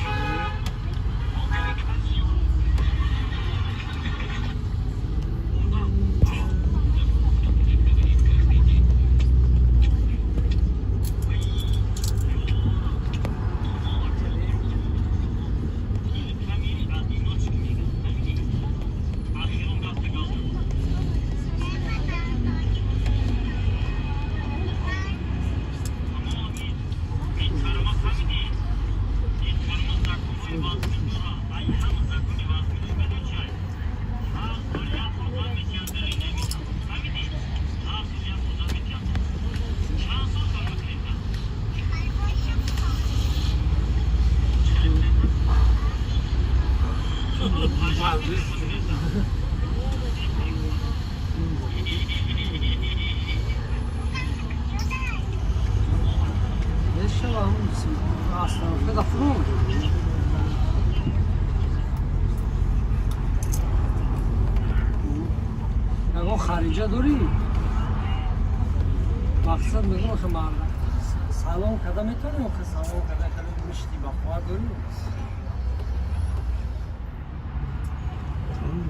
Шумо. Остановка да фрум. Ягон хариҷа дорӣ? Мақсад мегӯм, охе, марда салом карда метавонӣ, охе, салом карда хеле мишти ба қувват дорӣ.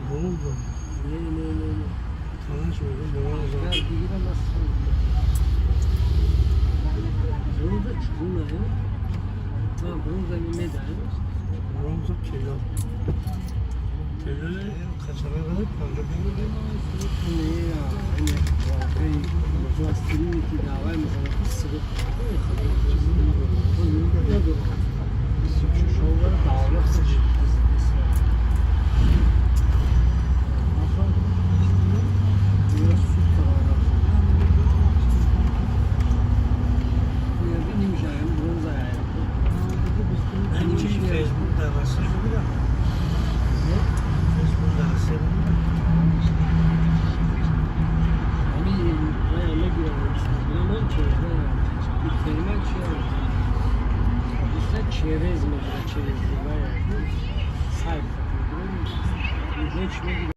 Бронза. Не, не, не, не. Танаш мегӯ бронза. Агар бигирам, аз бронза чӣ гуна? Ман бронза медаҳем. Бронза тилло. Тиллои қачара 55. Не, пластилине ки давай, масалан, надорам. 26 давлат. Чи Фейсбук дар Россия бигирам? Фейсбук дар Россия бигирам? Ҳамин мегирам, Инстаграман через через мегирам, через сайт мегирам, ҳеч мегирам.